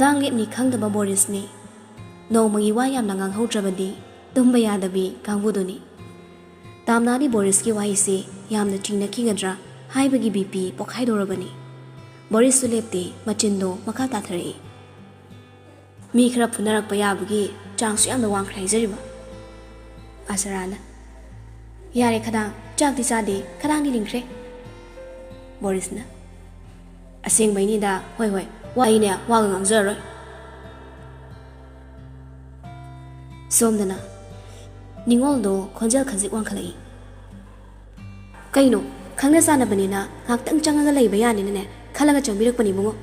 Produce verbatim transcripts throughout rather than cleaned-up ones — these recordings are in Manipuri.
ꯇꯥꯡ ꯂꯦꯞꯅꯤ ꯈꯪꯗꯕ ꯕꯣꯔꯤꯁꯅꯤ꯫ ꯅꯣꯡꯃꯒꯤ ꯋꯥ ꯌꯥꯝꯅ ꯉꯥꯡꯍꯧꯗ꯭ꯔꯕꯗꯤ ꯇꯨꯝꯕ ꯌꯥꯗꯕꯤ ꯀꯥꯡꯕꯨꯗꯨꯅꯤ꯫ ꯇꯥꯝꯅꯥꯗꯤ ꯕꯣꯔꯤꯁꯀꯤ ꯋꯥꯍꯩꯁꯤ ꯌꯥꯝꯅ ꯆꯤꯡꯅꯈꯤꯒꯗ꯭ꯔꯥ ꯍꯥꯏꯕꯒꯤ ꯕꯤ ꯄꯤ ꯄꯣꯛꯈꯥꯏꯗꯧꯔꯕꯅꯤ꯫ ꯕꯣꯔꯤꯁꯁꯨ ꯂꯦꯞꯇꯦ, ꯃꯆꯤꯟꯗꯣ ꯃꯈꯥ ꯇꯥꯊꯔꯛꯏ꯫ "ꯃꯤ ꯈꯔ ꯐꯨꯅꯔꯛꯄ ꯌꯥꯕꯒꯤ ꯆꯥꯡꯁꯨ ꯌꯥꯝꯅ ꯋꯥꯡꯈ꯭ꯔꯦ ꯍꯥꯏꯖꯔꯤꯕ꯫" ꯑꯁꯔꯥꯅ, "ꯌꯥꯔꯦ ꯈꯗꯥꯡ, ꯆꯥꯛꯇꯤ ꯆꯥꯗꯦ, ꯈꯗꯥꯡꯗꯤ ꯂꯤꯡꯈ꯭ꯔꯦ꯫" ꯕꯣꯔꯤꯁꯅ, "ꯑꯁꯦꯡꯕꯩꯅꯤꯗ, ꯍꯣꯏ ꯍꯣꯏ, ꯋꯥ ꯑꯩꯅꯦ ꯋꯥꯒ ꯉꯥꯡꯖꯔꯔꯣꯏ꯫" ꯁꯣꯝꯗꯅ ꯅꯤꯉꯣꯜꯗꯣ ꯈꯣꯟꯖꯦꯜ ꯈꯖꯤꯛ ꯋꯥꯡꯈꯠꯂꯛꯏ꯫ "ꯀꯩꯅꯣ, ꯈꯪꯅ ꯆꯥꯟꯅꯕꯅꯤꯅ ꯉꯥꯛꯇꯪ ꯆꯪꯉꯒ ꯂꯩꯕ ꯌꯥꯅꯤꯅꯅꯦ ꯈꯜꯂꯒ ꯆꯪꯕꯤꯔꯛꯄꯅꯤ ꯏꯕꯨꯡꯉꯣ꯫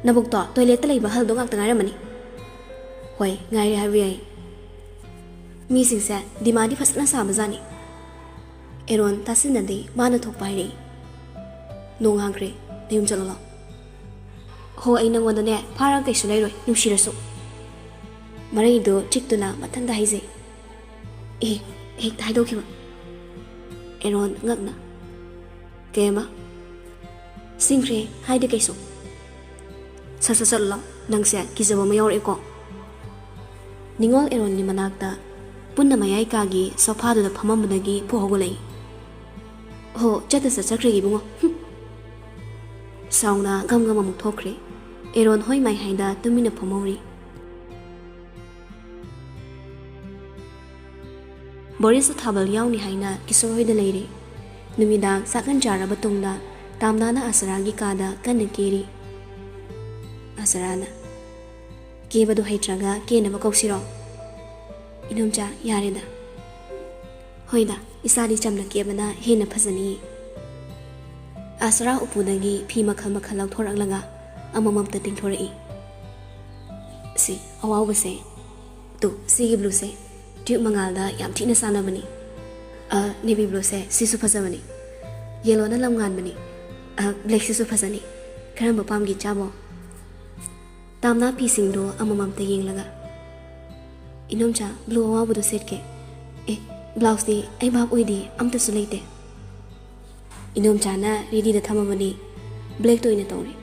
ꯅꯕꯨꯛꯇꯣ ꯇꯣꯏꯂꯦꯠꯇ ꯂꯩꯕ ꯍꯜꯗꯣ ꯉꯥꯛꯇ ꯉꯥꯏꯔꯝꯃꯅꯤ꯫" "ꯍꯣꯏ, ꯉꯥꯏꯔꯦ ꯍꯥꯏꯕ ꯌꯥꯏ꯫" ꯃꯤꯁꯤꯡꯁꯦ ꯗꯤꯃꯥꯟꯗꯤ ꯐꯖꯅ ꯁꯥꯕꯖꯥꯠꯅꯤ꯫ ꯑꯦꯔꯣꯟ ꯇꯥꯁꯤꯟꯅꯗꯦ, ꯃꯥꯅ ꯊꯣꯛꯄ ꯍꯥꯏꯔꯛꯏ꯫ "ꯅꯣꯡ ꯍꯥꯡꯈ꯭ꯔꯦ, ꯅꯌꯨꯝ ꯆꯠꯂꯣ ꯂꯥꯎ꯫" "ꯍꯣ, ꯑꯩ ꯅꯪꯉꯣꯟꯗꯅꯦ ꯐꯥꯔꯒ ꯀꯩꯁꯨ ꯂꯩꯔꯣꯏ, ꯅꯨꯡꯁꯤꯔꯁꯨ꯫" ꯃꯔꯩꯗꯣ ꯆꯤꯛꯇꯨꯅ ꯃꯊꯟꯇ ꯍꯥꯏꯖꯩ꯫ "ꯑꯦ, ꯍꯦꯛꯇ ꯍꯥꯏꯗꯣꯛꯈꯤꯕ꯫" ꯑꯦꯔꯣꯟ ꯉꯛꯅ, "ꯀꯩꯃ?" "ꯁꯤꯡꯈ꯭ꯔꯦ, ꯍꯥꯏꯗꯤ ꯀꯩꯁꯨ꯫" "ꯁꯠ ꯁꯠ ꯆꯠꯂꯣ, ꯅꯪꯁꯦ ꯀꯤꯖꯕ ꯑꯃ ꯌꯥꯎꯔꯛꯑꯦꯀꯣ꯫" ꯅꯤꯉꯣꯜ ꯑꯦꯔꯣꯟꯒꯤ ꯃꯅꯥꯛꯇ ꯄꯨꯟꯅ ꯃꯌꯥꯏ ꯀꯥꯒꯤ ꯁꯣꯐꯥꯗꯨꯗ ꯐꯝꯃꯝꯕꯗꯒꯤ ꯐꯨ ꯍꯧꯒꯠꯂꯛꯏ꯫ "ꯍꯣ, ꯆꯠꯇ ꯆꯠꯆꯈ꯭ꯔꯦ ꯏꯕꯨꯡꯉꯣ꯫" ꯍꯨꯝ꯫ ꯁꯥꯎꯅ ꯒꯝ ꯒꯝ ꯑꯃꯨꯛ ꯊꯣꯛꯈ꯭ꯔꯦ꯫ ꯑꯦꯔꯣꯟ ꯍꯣꯏ ꯃꯥꯏ ꯍꯥꯏꯗ ꯇꯨꯃꯤꯟꯅ ꯐꯝꯍꯧꯔꯤ꯫ ꯕꯣꯔꯤꯁꯁꯨ ꯊꯥꯕꯜ ꯌꯥꯎꯅꯤ ꯍꯥꯏꯅ ꯀꯤꯁꯣꯔ ꯍꯣꯏꯗ ꯂꯩꯔꯦ꯫ ꯅꯨꯃꯤꯗꯥꯡ ꯆꯥꯛꯍꯟ ꯆꯥꯔꯕ ꯇꯨꯡꯗ ꯇꯥꯝꯅꯥꯅ ꯑꯁꯔꯥꯒꯤ ꯀꯥꯗ ꯀꯟꯅ ꯀꯦꯔꯤ꯫ ꯑꯁꯔꯥꯅ, "ꯀꯦꯕꯗꯨ ꯍꯩꯇ꯭ꯔꯒ ꯀꯦꯅꯕ ꯀꯧꯁꯤꯔꯣ?" "ꯏꯅꯣꯝꯆꯥ, ꯌꯥꯔꯦꯗ꯫" "ꯍꯣꯏꯗ, ꯏꯁꯥꯗꯤ ꯆꯝꯅ ꯀꯦꯕꯅ ꯍꯦꯟꯅ ꯐꯖꯅꯤꯌꯦ꯫" ꯑꯁꯔꯥ ꯎꯄꯨꯗꯒꯤ ꯐꯤ ꯃꯈꯜ ꯃꯈꯜ ꯂꯧꯊꯣꯔꯛꯂꯒ ꯑꯃꯃꯝꯇ ꯇꯤꯡꯊꯣꯔꯛꯏ꯫ "ꯁꯤ ꯑꯋꯥꯎꯕꯁꯦ, ꯇꯨ, ꯁꯤꯒꯤ ꯕ꯭ꯂꯨꯁꯦ ꯇ꯭ꯌꯨꯕ ꯃꯉꯥꯜꯗ ꯌꯥꯝ ꯊꯤꯅ ꯆꯥꯟꯅꯕꯅꯤ꯫ ꯑ, ꯅꯦꯚꯤ ꯕ꯭ꯂꯨꯁꯦ, ꯁꯤꯁꯨ ꯐꯖꯕꯅꯤ꯫ ꯌꯦꯂꯣꯅ ꯂꯝ ꯉꯥꯟꯕꯅꯤ꯫ ꯑ, ꯕ꯭ꯂꯦꯛꯁꯤꯁꯨ ꯐꯖꯅꯤ꯫ ꯀꯔꯝꯕ ꯄꯥꯝꯒꯦ, ꯏꯆꯥꯕꯣ?" ꯇꯥꯝꯅꯥ ꯐꯤꯁꯤꯡꯗꯣ ꯑꯃꯃꯝꯇ ꯌꯦꯡꯂꯒ, "ꯏꯅꯣꯝꯆꯥ, ꯕ꯭ꯂꯨ ꯑꯋꯥꯎꯕꯗꯣ ꯁꯦꯠꯀꯦ꯫ ꯑꯦ, ꯕ꯭ꯂꯥꯎꯁꯇꯤ ꯑꯩ ꯚꯥꯞ ꯑꯣꯏꯗꯦ, ꯑꯝꯇꯁꯨ ꯂꯩꯇꯦ꯫" "ꯏꯅꯣꯝꯆꯥꯅ ꯔꯦꯗꯤꯗ ꯊꯝꯃꯕꯅꯤ, ꯕ꯭ꯂꯦꯛꯇ ꯑꯣꯏꯅ ꯇꯧꯔꯦ꯫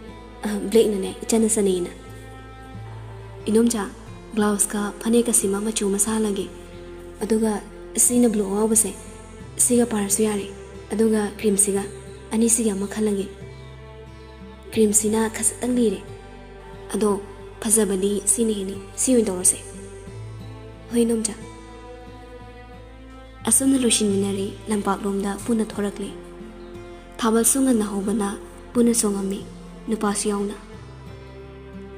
ꯑ, ꯕ꯭ꯂꯦꯛꯅꯅꯦ ꯏꯆꯟꯅ ꯆꯅꯩꯅ꯫" ꯏꯅꯣꯝꯆꯥ, ꯕ꯭ꯂꯥꯎꯁꯀ ꯐꯅꯦꯛꯀ ꯁꯤꯃ ꯃꯆꯨ ꯑꯃ ꯁꯥꯍꯜꯂꯒꯦ꯫ ꯑꯗꯨꯒ ꯁꯤꯅ ꯕ꯭ꯂꯨ ꯑꯉꯧꯕꯁꯦ, ꯁꯤꯒ ꯄꯥꯔꯁꯨ ꯌꯥꯔꯦ꯫ ꯑꯗꯨꯒ ꯀ꯭ꯔꯤꯝꯁꯤꯒ, ꯑꯅꯤꯁꯤꯒꯤ ꯑꯃ ꯈꯜꯂꯒꯦ꯫ ꯀ꯭ꯔꯤꯝꯁꯤꯅ ꯈꯖꯤꯛꯇꯪ ꯂꯤꯔꯦ꯫ ꯑꯗꯣ ꯐꯖꯕꯗꯤ ꯁꯤꯅ ꯍꯦꯟꯅꯤ, ꯁꯤ ꯑꯣꯏꯅ ꯇꯧꯔꯁꯦ꯫ ꯍꯣꯏ ꯏꯅꯣꯝꯆꯥ꯫ ꯑꯁꯨꯝꯅ ꯂꯣꯏꯁꯤꯟꯃꯤꯟꯅꯔꯦ, ꯂꯝꯄꯥꯛꯂꯣꯝꯗ ꯄꯨꯟꯅ ꯊꯣꯔꯛꯂꯦ꯫ ꯊꯥꯕꯜꯁꯨ ꯉꯟꯅ ꯍꯧꯕꯅ ꯄꯨꯟꯅ ꯆꯣꯡꯉꯝꯃꯤ, ꯅꯨꯄꯥꯁꯨ ꯌꯥꯎꯅ꯫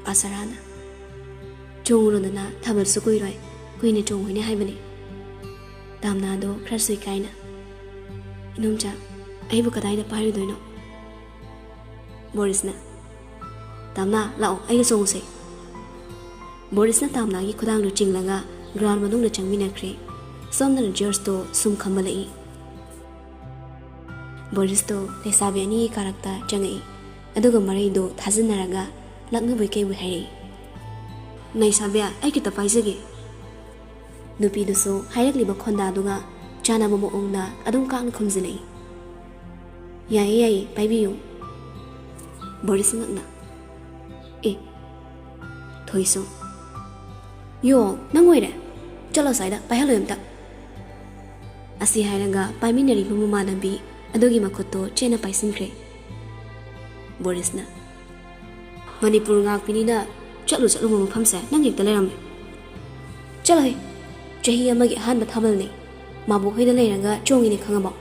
ꯑꯁꯔꯥꯅ, "ꯆꯣꯡꯉꯨꯔꯣꯗꯅ, ꯊꯥꯕꯜꯁꯨ ꯀꯨꯏꯔꯣꯏ, ꯀꯨꯏꯅ ꯆꯣꯡꯉꯣꯏꯅꯦ ꯍꯥꯏꯕꯅꯤ"꯫ ꯇꯥꯝꯅꯥꯗꯣ ꯈꯔꯁꯨ ꯏꯀꯥꯏꯅ, "ꯏꯅꯣꯝꯆꯥ, ꯑꯩꯕꯨ ꯀꯗꯥꯏꯗ ꯄꯥꯏꯔꯨꯗꯣꯏꯅꯣ?" ꯕꯣꯔꯤꯁꯅ, "ꯇꯥꯝꯅꯥ, ꯂꯥꯛꯑꯣ, ꯑꯩꯒ ꯆꯣꯡꯉꯨꯁꯦ"꯫ ꯕꯣꯔꯤꯁꯅ ꯇꯥꯝꯅꯥꯒꯤ ꯈꯨꯗꯥꯡꯗꯨ ꯆꯤꯡꯂꯒ ꯒ꯭ꯔꯥꯎꯟ ꯃꯅꯨꯡꯗ ꯆꯪꯃꯤꯟꯅꯈ꯭ꯔꯦ꯫ ꯁꯣꯝꯗꯅ ꯖꯣꯔꯖꯇꯣ ꯁꯨꯝ ꯈꯝꯕꯜꯂꯛꯏ꯫ ꯕꯣꯔꯤꯁꯇꯣ ꯂꯩꯁꯥꯕꯤ ꯑꯅꯤꯒꯤ ꯀꯥꯔꯛꯇ ꯆꯪꯉꯛꯏ, ꯑꯗꯨꯒ ꯃꯔꯩꯗꯣ ꯊꯥꯖꯤꯟꯅꯔꯒ ꯂꯛꯅꯕꯣꯏ ꯀꯩꯕꯣꯏ ꯍꯥꯏꯔꯛꯏ꯫ "ꯂꯩꯁꯥꯕꯤ, ꯑꯩ ꯈꯤꯇ ꯄꯥꯏꯖꯒꯦ"꯫ ꯅꯨꯄꯤꯗꯨꯁꯨ ꯍꯥꯏꯔꯛꯂꯤꯕ ꯈꯣꯟꯗꯥꯗꯨꯒ ꯆꯥꯟꯅꯕ ꯃꯑꯣꯡꯗ ꯑꯗꯨꯝ ꯀꯥꯛꯅ ꯈꯨꯝꯖꯤꯜꯂꯛꯏ꯫ "ꯌꯥꯏꯌꯦ, ꯌꯥꯏꯌꯦ, ꯄꯥꯏꯕꯤꯌꯨ"꯫ ꯕꯣꯔꯤꯁ ꯉꯛꯅ, "ꯑꯦ, ꯊꯣꯏꯁꯨ, ꯌꯣ, ꯅꯪ ꯑꯣꯏꯔꯦ? ꯆꯠꯂꯣ ꯑꯁ꯭ꯋꯥꯏꯗ, ꯄꯥꯏꯍꯜꯂꯣꯏ ꯑꯝꯇ"꯫ ꯑꯁꯤ ꯍꯥꯏꯔꯒ ꯄꯥꯏꯃꯤꯟꯅꯔꯤꯕ ꯃꯃꯥꯟꯅꯕꯤ ꯑꯗꯨꯒꯤ ꯃꯈꯨꯠꯇꯣ ꯆꯦꯠꯅ ꯄꯥꯏꯁꯤꯟꯈ꯭ꯔꯦ꯫ ꯕꯣꯔꯤꯁꯅ, "ꯃꯅꯤꯄꯨꯔ ꯉꯥꯛꯄꯤꯅꯤꯅ ꯆꯠꯂꯨ ꯆꯠꯂꯨꯕ ꯃꯐꯝꯁꯦ ꯅꯪ ꯍꯦꯛꯇ ꯂꯩꯔꯝꯃꯦ꯫ ꯆꯠꯂꯣꯍꯦ, ꯆꯍꯤ ꯑꯃꯒꯤ ꯑꯍꯥꯟꯕ ꯊꯥꯕꯜꯅꯦ, ꯃꯥꯕꯣꯛ ꯍꯣꯏꯗ ꯂꯩꯔꯒ ꯆꯣꯡꯉꯤꯅꯦ ꯈꯪꯉꯕꯣ?"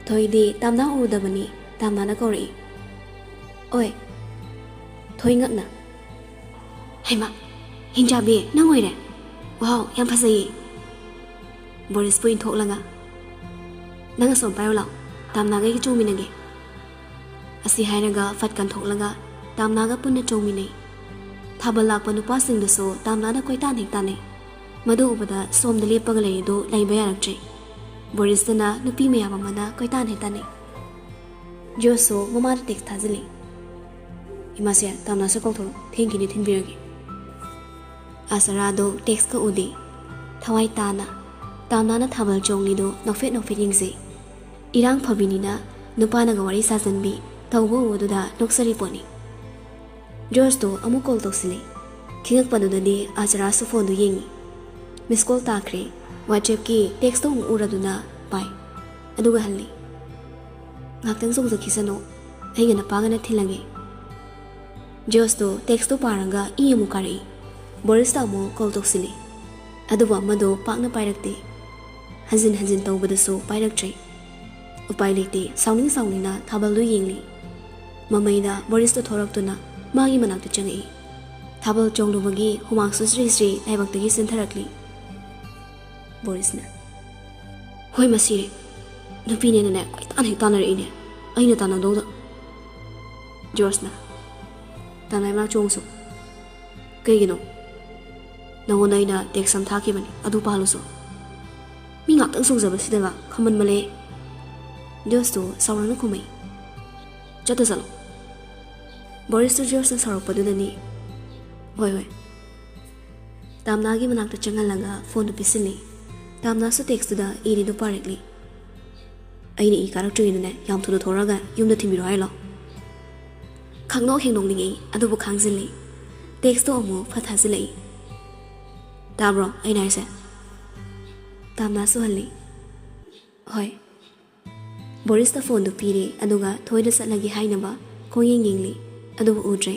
ꯊꯣꯏꯗꯤ ꯇꯥꯝꯅꯥ ꯎꯔꯨꯗꯕꯅꯤ, ꯇꯥꯝꯅꯥꯅ ꯀꯧꯔꯛꯏ꯫ "ꯑꯣꯏ"꯫ ꯊꯣꯏ ꯉꯛꯅ, "ꯍꯩꯃꯥ, ꯍꯤꯡꯆꯥꯕꯤ, ꯅꯪ ꯑꯣꯏꯔꯦ? ꯋꯥꯎ, ꯌꯥꯝ ꯐꯖꯩꯌꯦ"꯫ ꯕꯣꯔꯤꯁꯄꯨ ꯏꯟꯊꯣꯛꯂꯒ, "ꯅꯪ ꯑꯁꯣꯝ ꯄꯥꯏꯔꯣ ꯂꯥꯎ, ꯇꯥꯝꯅꯥꯒ ꯑꯩꯒ ꯆꯣꯡꯃꯤꯟꯅꯒꯦ"꯫ ꯑꯁꯤ ꯍꯥꯏꯔꯒ ꯐꯠ ꯀꯟꯊꯣꯛꯂꯒ ꯇꯥꯝꯅꯥꯒ ꯄꯨꯟꯅ ꯆꯣꯡꯃꯤꯟꯅꯩ꯫ ꯊꯥꯕꯜ ꯂꯥꯛꯄ ꯅꯨꯄꯥꯁꯤꯡꯗꯨꯁꯨ ꯇꯥꯝꯅꯥꯅ ꯀꯣꯏꯇꯥꯟ ꯍꯦꯛ ꯇꯥꯟꯅꯩ꯫ ꯃꯗꯨ ꯎꯕꯗ ꯁꯣꯝꯗ ꯂꯦꯞꯄꯒ ꯂꯩꯔꯤꯗꯨ ꯂꯩꯕ ꯌꯥꯔꯛꯇ꯭ꯔꯦ꯫ ꯕꯣꯔꯤꯁꯇꯅ ꯅꯨꯄꯤ ꯃꯌꯥꯝ ꯑꯃꯅ ꯀꯣꯏꯇꯥꯟ ꯍꯦꯛ ꯇꯥꯟꯅꯩ꯫ ꯖꯣꯁꯁꯨ ꯃꯃꯥꯗ ꯇꯦꯛꯁ ꯊꯥꯖꯤꯜꯂꯤ꯫ "ꯏꯃꯥꯁꯦ, ꯇꯥꯝꯅꯥꯁꯨ ꯀꯧꯊꯣꯔꯛꯎ, ꯊꯦꯡꯈꯤꯅꯤ, ꯊꯤꯟꯕꯤꯔꯒꯦ"꯫ ꯑꯁꯔꯥꯗꯣ ꯇꯦꯛꯁꯀ ꯎꯗꯦ꯫ ꯊꯋꯥꯏ ꯇꯥꯅ ꯇꯥꯝꯅꯥꯅ ꯊꯥꯕꯜ ꯆꯣꯡꯂꯤꯗꯨ ꯅꯣꯛꯐꯦꯠ ꯅꯣꯛꯐꯦꯠ ꯌꯦꯡꯖꯩ꯫ ꯏꯔꯥꯡ ꯐꯕꯤꯅꯤꯅ ꯅꯨꯄꯥꯅꯒ ꯋꯥꯔꯤ ꯁꯥꯖꯟꯕꯤ ꯇꯧꯕ ꯎꯕꯗꯨꯗ ꯅꯣꯛꯆꯔꯤ ꯄꯣꯠꯅꯤ꯫ ꯖꯣꯔꯖꯇꯣ ꯑꯃꯨꯛ ꯀꯣꯜ ꯇꯧꯁꯤꯜꯂꯤ꯫ ꯊꯤꯉꯛꯄꯗꯨꯗꯗꯤ ꯑꯥꯆꯔꯥꯁꯨ ꯐꯣꯟꯗꯨ ꯌꯦꯡꯉꯤ꯫ ꯃꯤꯁ ꯀꯣꯜ ꯇꯥꯈ꯭ꯔꯦ꯫ ꯋꯥꯆꯦꯞꯀꯤ ꯇꯦꯛꯁꯇꯣ ꯑꯃꯨꯛ ꯎꯔꯗꯨꯅ ꯄꯥꯏ꯫ ꯑꯗꯨꯒ ꯍꯜꯂꯤ꯫ "ꯉꯥꯛꯇꯪ ꯆꯣꯡꯖꯈꯤꯁꯅꯨ, ꯑꯩꯒ ꯅꯄꯥꯒꯅ ꯊꯤꯜꯂꯒꯦ꯫" ꯖꯣꯁꯇꯣ ꯇꯦꯛꯁꯇꯣ ꯄꯥꯔꯒ ꯏ ꯑꯃꯨꯛ ꯀꯥꯔꯛꯏ꯫ ꯕꯣꯔꯤꯁꯇ ꯑꯃꯨꯛ ꯀꯣꯜ ꯇꯧꯁꯤꯜꯂꯤ꯫ ꯑꯗꯨꯕꯨ ꯑꯃꯗꯣ ꯄꯥꯛꯅ ꯄꯥꯏꯔꯛꯇꯦ꯫ ꯍꯟꯖꯤꯟ ꯍꯟꯖꯤꯟ ꯇꯧꯕꯗꯁꯨ ꯄꯥꯏꯔꯛꯇ꯭ꯔꯦ꯫ ꯎꯄꯥꯏ ꯂꯩꯇꯦ, ꯁꯥꯎꯅꯤꯡ ꯁꯥꯎꯅꯤꯡꯅ ꯊꯥꯕꯜꯗꯨ ꯌꯦꯡꯂꯤ꯫ ꯃꯃꯩꯗ ꯕꯣꯔꯤꯁꯇꯣ ꯊꯣꯔꯛꯇꯨꯅ ꯃꯥꯒꯤ ꯃꯅꯥꯛꯇ ꯆꯪꯉꯛꯏ꯫ ꯊꯥꯕꯜ ꯆꯣꯡꯂꯨꯕꯒꯤ ꯍꯨꯃꯥꯡꯁꯨ ꯁ꯭ꯔꯤ ꯁ꯭ꯔꯤ ꯂꯥꯏꯕꯛꯇꯒꯤ ꯆꯦꯟꯊꯔꯛꯂꯤ꯫ ꯕꯣꯔꯤꯁꯅ, "ꯍꯣꯏ, ꯃꯁꯤꯔꯦ꯫ ꯅꯨꯄꯤꯅꯦꯅꯅꯦ ꯀꯣꯏꯇꯥꯟ ꯍꯦꯛ ꯇꯥꯟꯅꯔꯛꯏꯅꯦ꯫ ꯑꯩꯅ ꯇꯥꯟꯅꯗꯧꯗ꯫" ꯖꯣꯔꯖꯅ, "ꯇꯥꯟꯅ ꯏꯃꯥ ꯆꯣꯡꯁꯨ꯫" "ꯀꯩꯒꯤꯅꯣ?" "ꯅꯉꯣꯟꯗ ꯑꯩꯅ ꯇꯦꯛꯁ ꯑꯃ ꯊꯥꯈꯤꯕꯅꯤ, ꯑꯗꯨ ꯄꯥꯍꯜꯂꯨꯁꯨ꯫" "ꯃꯤ ꯉꯥꯛꯇꯪ ꯆꯣꯡꯖꯕꯁꯤꯗꯒ ꯈꯝꯕꯟ ꯃꯜꯂꯦ꯫" ꯖꯣꯔꯖꯇꯨ ꯁꯥꯎꯔꯅ ꯈꯨꯝꯃꯩ꯫ "ꯆꯠꯇ ꯆꯠꯂꯣ꯫" ꯕꯣꯔꯤꯁꯇꯨ ꯖꯣꯔꯖꯅ ꯁꯥꯎꯔꯛꯄꯗꯨꯗꯅꯤ꯫ "ꯍꯣꯏ, ꯍꯣꯏ꯫" ꯇꯥꯝꯅꯥꯒꯤ ꯃꯅꯥꯛꯇ ꯆꯪꯍꯜꯂꯒ ꯐꯣꯟꯗꯨ ꯄꯤꯁꯤꯜꯂꯤ꯫ ꯇꯥꯝꯅꯥꯁꯨ ꯇꯦꯛꯁꯇꯨꯗ ꯏꯔꯤꯗꯨ ꯄꯥꯔꯛꯂꯤ꯫ "ꯑꯩꯅ ꯏ ꯀꯥꯔꯛꯇ꯭ꯔꯤꯉꯩꯗꯅꯦ ꯌꯥꯝ ꯊꯨꯅ ꯊꯣꯔꯛꯑꯒ ꯌꯨꯝꯗ ꯊꯤꯟꯕꯤꯔꯣ ꯍꯥꯏꯔꯣ?" ꯈꯪꯅꯣꯛ ꯍꯦꯛ ꯅꯣꯛꯅꯤꯡꯉꯤ, ꯑꯗꯨꯕꯨ ꯈꯥꯡꯖꯤꯜꯂꯤ꯫ ꯇꯦꯛꯁꯇꯣ ꯑꯃꯨꯛ ꯐꯠ ꯊꯥꯖꯤꯜꯂꯛꯏ꯫ "ꯇꯥꯕ꯭ꯔꯣ ꯑꯩꯅ ꯍꯥꯏꯁꯦ?" ꯇꯥꯝꯅꯥꯁꯨ ꯍꯜꯂꯤ꯫ "ꯍꯣꯏ꯫" ꯕꯣꯔꯤꯁꯇ ꯐꯣꯟꯗꯨ ꯄꯤꯔꯦ, ꯑꯗꯨꯒ ꯊꯣꯏꯗ ꯆꯠꯂꯒꯦ ꯍꯥꯏꯅꯕ ꯈꯣꯡꯌꯦꯡ ꯌꯦꯡꯂꯤ, ꯑꯗꯨꯕꯨ ꯎꯗ꯭ꯔꯦ꯫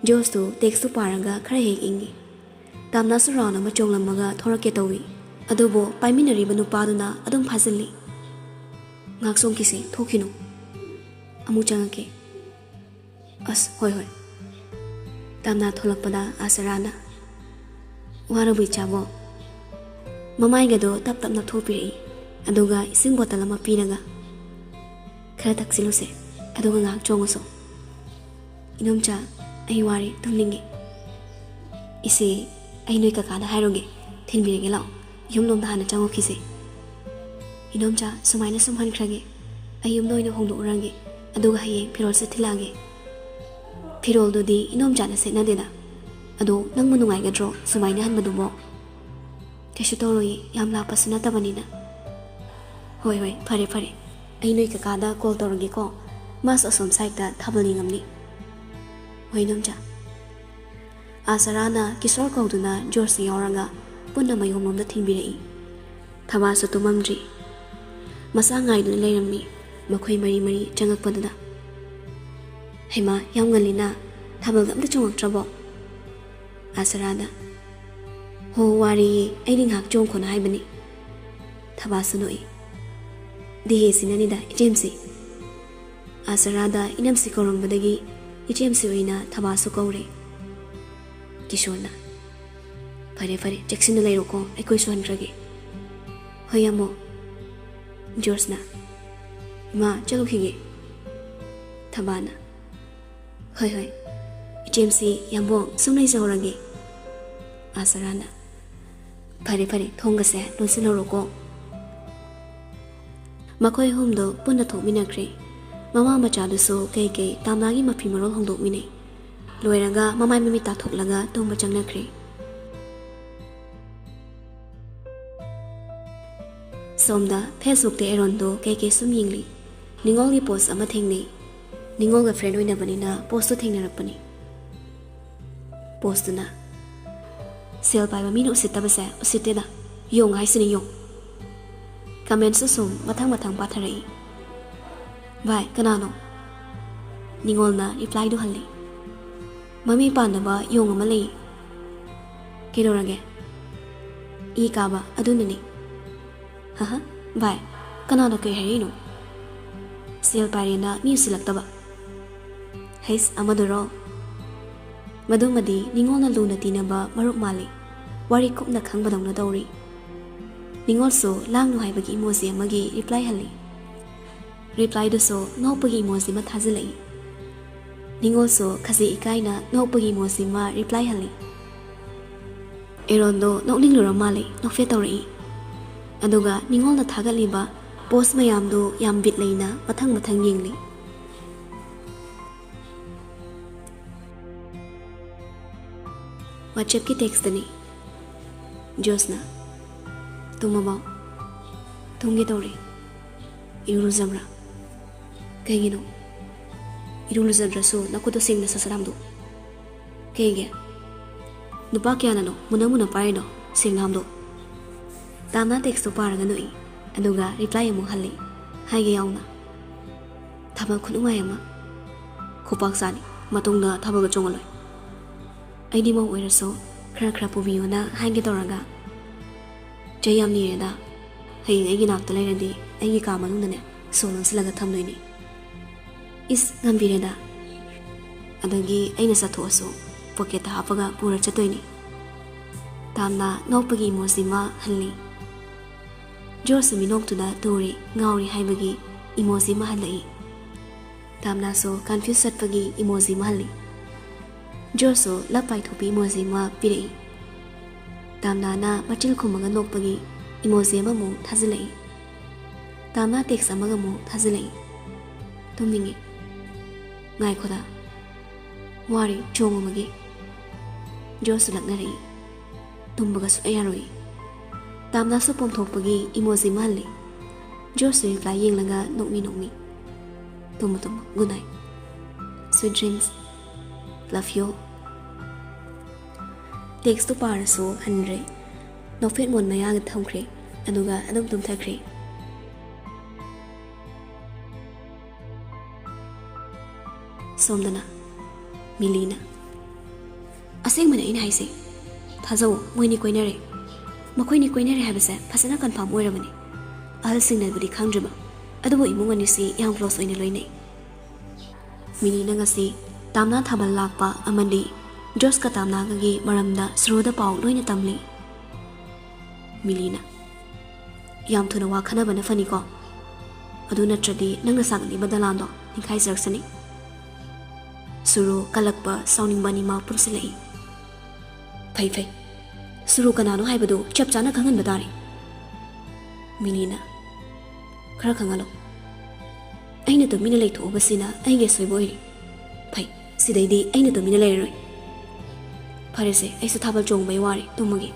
ꯖꯣꯔꯖꯇꯨ ꯇꯦꯛꯁꯇꯨ ꯄꯥꯔꯒ ꯈꯔ ꯍꯦꯛ ꯏꯪꯉꯤ꯫ ꯇꯥꯝꯅꯥꯁꯨ ꯔꯥꯎꯟ ꯑꯃ ꯆꯣꯡꯂꯝꯃꯒ ꯊꯣꯔꯛꯀꯦ ꯇꯧꯏ, ꯑꯗꯨꯕꯨ ꯄꯥꯏꯃꯤꯟꯅꯔꯤꯕ ꯅꯨꯄꯥꯗꯨꯅ ꯑꯗꯨꯝ ꯐꯥꯖꯤꯜꯂꯤ꯫ "ꯉꯥꯏꯍꯥꯛ ꯆꯣꯡꯈꯤꯁꯦ, ꯊꯣꯛꯈꯤꯅꯨ꯫ ꯑꯃꯨꯛ ꯆꯪꯉꯛꯀꯦ꯫" "ꯑꯁ, ꯍꯣꯏ, ꯍꯣꯏ꯫" ꯇꯥꯝꯅꯥ ꯊꯣꯛꯂꯛꯄꯗ ꯑꯥꯁꯔꯥꯅ, "ꯋꯥꯔꯕꯣ ꯏꯆꯥꯕꯣ?" ꯃꯃꯥꯏꯒꯗꯣ ꯇꯞ ꯇꯞ ꯅꯞꯊꯣꯛꯄꯤꯔꯛꯏ, ꯑꯗꯨꯒ ꯏꯁꯤꯡ ꯕꯣꯇꯜ ꯑꯃ ꯄꯤꯔꯒ, "ꯈꯔ ꯊꯛꯆꯤꯜꯂꯨꯁꯦ, ꯑꯗꯨꯒ ꯉꯥꯏꯍꯥꯛ ꯆꯣꯡꯉꯨꯁꯣ꯫" "ꯏꯅꯣꯝꯆꯥ, ꯑꯩ ꯋꯥꯔꯦ, ꯇꯨꯝꯅꯤꯡꯉꯦ꯫" "ꯏꯆꯦ, ꯑꯩ ꯅꯣꯏ ꯀꯀꯥꯗ ꯍꯥꯏꯔꯨꯒꯦ, ꯊꯤꯟꯕꯤꯔꯒꯦ ꯂꯥꯛꯑꯣ꯫ ꯌꯨꯝꯂꯣꯝꯗ ꯍꯥꯟꯅ ꯆꯪꯉꯨꯈꯤꯁꯦ꯫" "ꯏꯅꯣꯝꯆꯥ, ꯁꯨꯃꯥꯏꯅ ꯁꯨꯝ ꯍꯟꯈ꯭ꯔꯒꯦ꯫ ꯑꯩ ꯌꯨꯝꯗ ꯑꯣꯏꯅ ꯍꯣꯡꯗꯣꯛꯎꯔꯒꯦ, ꯑꯗꯨꯒ ꯍꯌꯦꯡ ꯐꯤꯔꯣꯜꯁꯦ ꯊꯤꯜꯂꯛꯑꯒꯦ꯫" "ꯐꯤꯔꯣꯜꯗꯨꯗꯤ ꯏꯅꯣꯝꯆꯥꯅ ꯁꯦꯠꯅꯗꯦꯗ꯫ ꯑꯗꯣ ꯅꯪꯕꯨ ꯅꯨꯡꯉꯥꯏꯒꯗ꯭ꯔꯣ ꯁꯨꯃꯥꯏꯅ ꯍꯟꯕꯗꯨꯕꯣ?" "ꯀꯩꯁꯨ ꯇꯧꯔꯣꯏꯌꯦ, ꯌꯥꯝ ꯂꯥꯞꯄꯁꯨ ꯅꯠꯇꯕꯅꯤꯅ꯫" "ꯍꯣꯏ, ꯍꯣꯏ, ꯐꯔꯦ, ꯐꯔꯦ꯫ ꯑꯩ ꯅꯣꯏ ꯀꯀꯥꯗ ꯀꯣꯜ ꯇꯧꯔꯒꯦꯀꯣ꯫ ꯃꯥꯁꯨ ꯑꯁꯣꯝ ꯁꯥꯏꯠꯇ ꯊꯥꯕꯜ ꯌꯦꯡꯉꯝꯅꯤ꯫" "ꯍꯣꯏ, ꯏꯅꯣꯝꯆꯥ꯫" ꯑꯥꯁꯔꯥꯅ ꯀꯤꯁꯣꯔ ꯀꯧꯗꯨꯅ ꯖꯣꯔꯖꯁꯨ ꯌꯥꯎꯔꯒ ꯄꯨꯟꯅ ꯃꯌꯣꯝꯂꯣꯝꯗ ꯊꯤꯟꯕꯤꯔꯛꯏ꯫ ꯊꯕꯥꯁꯨ ꯇꯨꯝꯃꯝꯗ꯭ꯔꯤ꯫ ꯃꯆꯥ ꯉꯥꯏꯗꯨꯅ ꯂꯩꯔꯝꯃꯤ꯫ ꯃꯈꯣꯏ ꯃꯔꯤ ꯃꯔꯤ ꯆꯪꯉꯛꯄꯗꯨꯗ꯫ "ꯍꯩꯃꯥ, ꯌꯥꯝ ꯉꯜꯂꯤꯅ꯫ ꯊꯥꯕꯜꯒ ꯑꯝꯇ ꯆꯣꯡꯉꯛꯇ꯭ꯔꯕꯣ?" ꯑꯥꯁꯔꯥꯗ꯫ "ꯍꯣ, ꯋꯥꯔꯦꯌꯦ, ꯑꯩꯗꯤ ꯉꯥꯏꯍꯥꯛ ꯆꯣꯡꯈꯣꯅ ꯍꯥꯏꯕꯅꯤ꯫" ꯊꯕꯥꯁꯨ ꯅꯣꯛꯏ꯫ "ꯗꯤꯍꯦꯁꯤꯅꯅꯤꯗ, ꯏꯆꯦꯝꯁꯤ꯫" ꯑꯥꯁꯔꯥꯗ ꯏꯅꯝꯁꯤ ꯀꯧꯔꯝꯕꯗꯒꯤ ꯏꯆꯦꯝꯁꯤ ꯑꯣꯏꯅ ꯊꯕꯥꯁꯨ ꯀꯧꯔꯦ꯫ ꯀꯤꯁꯣꯔꯅ, "ꯐꯔꯦ ꯐꯔꯦ, ꯆꯦꯛꯁꯤꯟꯅ ꯂꯩꯔꯣꯀꯣ, ꯑꯩꯈꯣꯏꯁꯨ ꯍꯟꯈ꯭ꯔꯒꯦ꯫" "ꯍꯣꯏ, ꯌꯥꯝꯃꯣ꯫" ꯖꯣꯔꯖꯅ, "ꯏꯃꯥ, ꯆꯠꯂꯨꯈꯤꯒꯦ꯫" ꯊꯕꯥꯅ, "ꯍꯣꯏ ꯍꯣꯏ, ꯏꯆꯦꯝꯁꯤ, ꯌꯥꯝꯕꯣꯡ, ꯁꯨꯝ ꯂꯩꯖꯍꯧꯔꯒꯦ꯫" ꯑꯥꯁꯔꯥꯅ, "ꯐꯔꯦ ꯐꯔꯦ, ꯊꯣꯡꯒꯁꯦ ꯂꯣꯟꯁꯤꯜꯍꯧꯔꯣꯀꯣ꯫" ꯃꯈꯣꯏ ꯑꯍꯨꯝꯗꯣ ꯄꯨꯟꯅ ꯊꯣꯛꯃꯤꯟꯅꯈ꯭ꯔꯦ꯫ ꯃꯃꯥ ꯃꯆꯥꯗꯨꯁꯨ ꯀꯩꯀꯩ ꯇꯥꯝꯅꯥꯒꯤ ꯃꯐꯤ ꯃꯔꯣꯜ ꯍꯣꯡꯗꯣꯛꯃꯤꯟꯅꯩ꯫ ꯂꯣꯏꯔꯒ ꯃꯃꯥꯏ ꯃꯃꯤꯠ ꯇꯥꯊꯣꯛꯂꯒ ꯇꯨꯝꯕ ꯆꯪꯅꯈ꯭ꯔꯦ꯫ ꯁꯣꯝꯗ Facebookꯇ ꯑꯦꯔꯣꯟꯗꯣ ꯀꯩꯀꯩ ꯁꯨꯝ ꯌꯦꯡꯂꯤ꯫ ꯅꯤꯉꯣꯜꯒꯤ post ꯑꯃ ꯊꯦꯡꯅꯩ꯫ ꯅꯤꯉꯣꯜꯒ friend ꯑꯣꯏꯅꯕꯅꯤꯅ postꯇꯣ ꯊꯦꯡꯅꯔꯛꯄꯅꯤ꯫ Postꯇꯨꯅ, "ꯁꯦꯜ ꯄꯥꯏꯕ ꯃꯤꯅ ꯎꯁꯤꯠꯇꯕꯁꯦ ꯎꯁꯤꯠꯇꯦꯗ꯫ ꯌꯣꯡ ꯍꯥꯏꯁꯤꯅꯤ, ꯌꯣꯡ꯫" Commentsꯁꯨ ꯁꯨꯝ ꯃꯊꯪ ꯃꯊꯪ ꯄꯥꯊꯔꯛꯏ꯫ "ꯚꯥꯏ, ꯀꯅꯥꯅꯣ?" ꯅꯤꯉꯣꯜꯅ replyꯗꯨ ꯍꯜꯂꯤ꯫ "ꯃꯃꯤ ꯄꯥꯟꯗꯕ ꯌꯣꯡ ꯑꯃ ꯂꯩ꯫" "ꯀꯩꯗꯧꯔꯒꯦ?" "ꯏ ꯀꯥꯕ, ꯑꯗꯨꯅꯅꯤ꯫" "ꯍꯍ, ꯚꯥꯏ, ꯀꯅꯥꯅ ꯀꯩ ꯍꯥꯏꯔꯛꯏꯅꯣ?" "ꯁꯦꯜ ꯄꯥꯏꯔꯦꯅ ꯃꯤ ꯎꯁꯤꯜꯂꯛꯇꯕ꯫" "ꯍꯩꯁ, ꯑꯃꯗꯨꯔꯣ?" ꯃꯗꯨꯃꯗꯤ ꯅꯤꯉꯣꯜꯅ ꯂꯨꯅ ꯇꯤꯟꯅꯕ ꯃꯔꯨꯞ ꯃꯥꯜꯂꯤ꯫ ꯋꯥꯔꯤ ꯀꯨꯞꯅ ꯈꯪꯕꯗꯧꯅ ꯇꯧꯔꯤ꯫ ꯅꯤꯉꯣꯜꯁꯨ ꯂꯥꯡꯅꯨ ꯍꯥꯏꯕꯒꯤ emoji ꯑꯃꯒꯤ reply ꯍꯜꯂꯤ꯫ Replyꯗꯨꯁꯨ ꯅꯣꯛꯄꯒꯤ emoji ꯑꯃ ꯊꯥꯖꯤꯜꯂꯛꯏ꯫ ꯅꯤꯉꯣꯜꯁꯨ ꯈꯖꯤꯛ ꯏꯀꯥꯏꯅ ꯅꯣꯛꯄꯒꯤ emoji ꯑꯃ reply ꯍꯜꯂꯤ꯫ ꯑꯦꯔꯣꯟꯗꯣ ꯅꯣꯛꯅꯤꯡꯂꯨꯔ ꯃꯥꯜꯂꯦ, ꯅꯣꯛꯐꯦꯠ ꯇꯧꯔꯛꯏ꯫ ꯑꯗꯨꯒ ꯅꯤꯉꯣꯜꯅ ꯊꯥꯒꯠꯂꯤꯕ post ꯃꯌꯥꯝꯗꯨ ꯌꯥꯝ ꯕꯤꯠ ꯂꯩꯅ ꯃꯊꯪ ꯃꯊꯪ ꯌꯦꯡꯂꯤ꯫ WhatsAppꯀꯤ textꯇꯅꯤ꯫ ꯖꯣꯁꯅ, "ꯇꯨꯝꯃꯕꯣ?" "ꯇꯨꯝꯒꯦ ꯇꯧꯔꯦ꯫" "ꯏꯔꯨ ꯂꯨꯖꯕ꯭ꯔꯥ?" "ꯀꯩꯒꯤꯅꯣ?" "ꯏꯔꯨ ꯂꯨꯖꯗ꯭ꯔꯁꯨ ꯅꯈꯨꯠꯇꯣ ꯁꯦꯡꯅ ꯁꯠ ꯁꯠ ꯍꯥꯝꯗꯣꯛꯎ꯫" "ꯀꯩꯒꯤ?" ꯅꯨꯄꯥ ꯀꯌꯥꯅꯅꯣ ꯃꯨꯟꯅ ꯃꯨꯟꯅ ꯄꯥꯏꯔꯤꯗꯣ? ꯁꯦꯡꯅ ꯍꯥꯝꯗꯣꯛ꯫ ꯇꯥꯝꯅ ꯇꯦꯛꯁꯇꯣ ꯄꯥꯔꯒ ꯅꯣꯛꯏ, ꯑꯗꯨꯒ ꯔꯤꯄ꯭ꯂꯥꯏ ꯑꯃꯨꯛ ꯍꯜꯂꯤ, ꯍꯥꯏꯒꯦ ꯌꯥꯎꯅ꯫ ꯊꯕꯛ ꯈꯨꯅꯨꯡꯉꯥꯏ ꯑꯃ꯫ ꯈꯨꯄꯥꯛ ꯆꯥꯅꯤ, ꯃꯇꯨꯡꯗ ꯊꯕꯛ ꯆꯣꯡꯍꯜꯂꯣꯏ꯫ ꯑꯩꯗꯤ ꯃꯧ ꯑꯣꯏꯔꯁꯨ ꯈꯔ ꯈꯔ ꯄꯨꯕꯤꯌꯣꯅ ꯍꯥꯏꯒꯦ ꯇꯧꯔꯒ꯫ ꯆꯩ ꯌꯥꯝ ꯅꯤꯔꯦꯗ꯫ ꯍꯌꯦꯡ ꯑꯩꯒꯤ ꯅꯥꯛꯇ ꯂꯩꯔꯗꯤ ꯑꯩꯒꯤ ꯀꯥ ꯃꯅꯨꯡꯗꯅꯦ ꯁꯣ ꯂꯣꯟꯁꯤꯜꯂꯒ ꯊꯝꯗꯣꯏꯅꯤ꯫ ꯏꯁ, ꯉꯝꯕꯤꯔꯦꯗ꯫ ꯑꯗꯒꯤ ꯑꯩꯅ ꯆꯠꯊꯣꯛꯑꯁꯨ ꯄꯣꯀꯦꯠꯇ ꯍꯥꯞꯄꯒ ꯄꯨꯔ ꯆꯠꯇꯣꯏꯅꯤ꯫ ꯇꯥꯝꯅ ꯅꯣꯛꯄꯒꯤ ꯏꯃꯣꯖꯤ ꯑꯃ ꯍꯜꯂꯤ꯫ ꯖꯣꯔꯖꯁꯨ ꯃꯤꯅꯣꯛꯇꯨꯗ ꯇꯨꯔꯤ ꯉꯥꯎꯔꯤ ꯍꯥꯏꯕꯒꯤ ꯏꯃꯣꯖꯤ ꯑꯃ ꯍꯜꯂꯛꯏ꯫ ꯇꯥꯝꯅꯥꯁꯨ ꯀꯟꯐ꯭ꯌꯨꯁ ꯆꯠꯄꯒꯤ ꯏꯃꯣꯖꯤ ꯑꯃ ꯍꯜꯂꯤ꯫ ꯖꯣꯔꯖꯁꯨ ꯂꯞ ꯄꯥꯏꯊꯣꯛꯄꯤ ꯏꯃꯣꯖꯤ ꯑꯃ ꯄꯤꯔꯛꯏ꯫ ꯇꯥꯝꯅꯥꯅ ꯃꯆꯤꯜ ꯈꯨꯝꯃꯒ ꯅꯣꯛꯄꯒꯤ ꯏꯃꯣꯖꯤ ꯑꯃꯃꯨꯛ ꯊꯥꯖꯤꯜꯂꯛꯏ꯫ ꯇꯥꯝꯅꯥ ꯇꯦꯛꯁ ꯑꯃꯒ ꯑꯃꯨꯛ ꯊꯥꯖꯤꯜꯂꯛꯏ꯫ ꯇꯨꯝꯅꯤꯡꯉꯤ꯫ ꯉꯥꯏꯈꯣꯗ꯫ ꯋꯥꯔꯤ ꯆꯣꯡꯉꯨꯕꯒꯤ꯫ ꯖꯣꯔꯖꯁꯨ ꯂꯛꯅꯔꯛꯏ꯫ ꯇꯨꯝꯕꯒ ꯁꯨꯛꯌꯥ ꯌꯥꯔꯣꯏ꯫ ꯇꯥꯝꯅꯥꯁꯨ ꯄꯣꯝꯊꯣꯛꯄꯒꯤ ꯏꯃꯣꯖꯤ ꯑꯃ ꯍꯜꯂꯤ꯫ ꯖꯣꯔꯖꯁꯨ ꯔꯤꯄ꯭ꯂꯥꯏ ꯌꯦꯡꯂꯒ ꯅꯣꯛꯃꯤ ꯅꯣꯛꯃꯤ꯫ ꯇꯨꯝꯃꯨ ꯇꯨꯝꯃꯨ꯫ Good night. Sweet dreams. Love you. ꯇꯦꯛꯁꯇꯨ ꯄꯥꯔꯁꯨ ꯍꯟꯗ꯭ꯔꯦ꯫ ꯅꯣꯛꯐꯦꯠ ꯃꯣꯟ ꯃꯌꯥꯗ ꯊꯝꯈ꯭ꯔꯦ꯫ ꯑꯗꯨꯒ ꯑꯗꯨꯝ ꯇꯨꯝꯊꯈ꯭ꯔꯦ꯫ ꯁꯣꯝꯗꯅ ꯃꯤꯂꯤꯅ꯫ ꯑꯁꯦꯡꯕꯅꯦ ꯑꯩꯅ ꯍꯥꯏꯁꯦ꯫ ꯊꯥꯖꯧ, ꯃꯣꯏꯅꯤ ꯀꯣꯏꯅꯔꯦ꯫ ꯃꯈꯣꯏꯅꯤ ꯀꯣꯏꯅꯔꯦ ꯍꯥꯏꯕꯁꯦ ꯐꯖꯅ ꯀꯟꯐꯥꯔꯝ ꯑꯣꯏꯔꯕꯅꯦ꯫ ꯑꯍꯜꯁꯤꯡꯅꯕꯨꯗꯤ ꯈꯪꯗ꯭ꯔꯤꯕ, ꯑꯗꯨꯕꯨ ꯏꯃꯨꯡ ꯑꯅꯤꯁꯤ ꯌꯥꯝ ꯀ꯭ꯂꯣꯁ ꯑꯣꯏꯅ ꯂꯣꯏꯅꯩ꯫ ꯃꯤꯂꯤꯅ ꯉꯁꯤ ꯇꯥꯝꯅꯥ ꯊꯥꯕꯜ ꯂꯥꯛꯄ ꯑꯃꯗꯤ ꯖꯣꯁꯀ ꯇꯥꯝꯅꯥꯒꯒꯤ ꯃꯔꯝꯗ ꯁꯨꯔꯨꯗ ꯄꯥꯎ ꯂꯣꯏꯅ ꯇꯝꯂꯤ꯫ ꯃꯤꯂꯤꯅ꯫ ꯌꯥꯝ ꯊꯨꯅ ꯋꯥ ꯈꯟꯅꯕꯅ ꯐꯅꯤꯀꯣ꯫ ꯑꯗꯨ ꯅꯠꯇ꯭ꯔꯗꯤ ꯅꯪꯅ ꯁꯥꯒꯠꯂꯤꯕ ꯗꯂꯥꯟꯗꯣ ꯅꯤꯡꯈꯥꯏꯖꯔꯛꯁꯅꯤ꯫ ꯁꯨꯔꯨ ꯀꯜꯂꯛꯄ ꯁꯥꯎꯅꯤꯡꯕ ꯑꯅꯤꯃꯛ ꯄꯨꯟꯁꯤꯜꯂꯛꯏ꯫ ꯐꯩ ꯐꯩ꯫ ꯁꯨꯔꯨ ꯀꯅꯥꯅꯣ ꯍꯥꯏꯕꯗꯨ ꯆꯞ ꯆꯥꯅ ꯈꯪꯍꯟꯕ ꯇꯥꯔꯦ꯫ ꯃꯤꯂꯤꯅ꯫ ꯈꯔ ꯈꯪꯍꯜꯂꯣ꯫ ꯑꯩꯅ ꯇꯨꯃꯤꯟꯅ ꯂꯩꯊꯣꯛꯎꯕꯁꯤꯅ ꯑꯩꯒꯤ ꯑꯁꯣꯏꯕ ꯑꯣꯏꯔꯦ꯫ ꯐꯩ, ꯁꯤꯗꯩꯗꯤ ꯑꯩꯅ ꯇꯨꯃꯤꯟꯅ ꯂꯩꯔꯔꯣꯏ꯫ ꯐꯔꯦꯁꯦ, ꯑꯩꯁꯨ ꯊꯥꯕꯜ ꯆꯣꯡꯕꯩ ꯋꯥꯔꯦ, ꯇꯨꯝꯃꯒꯦ꯫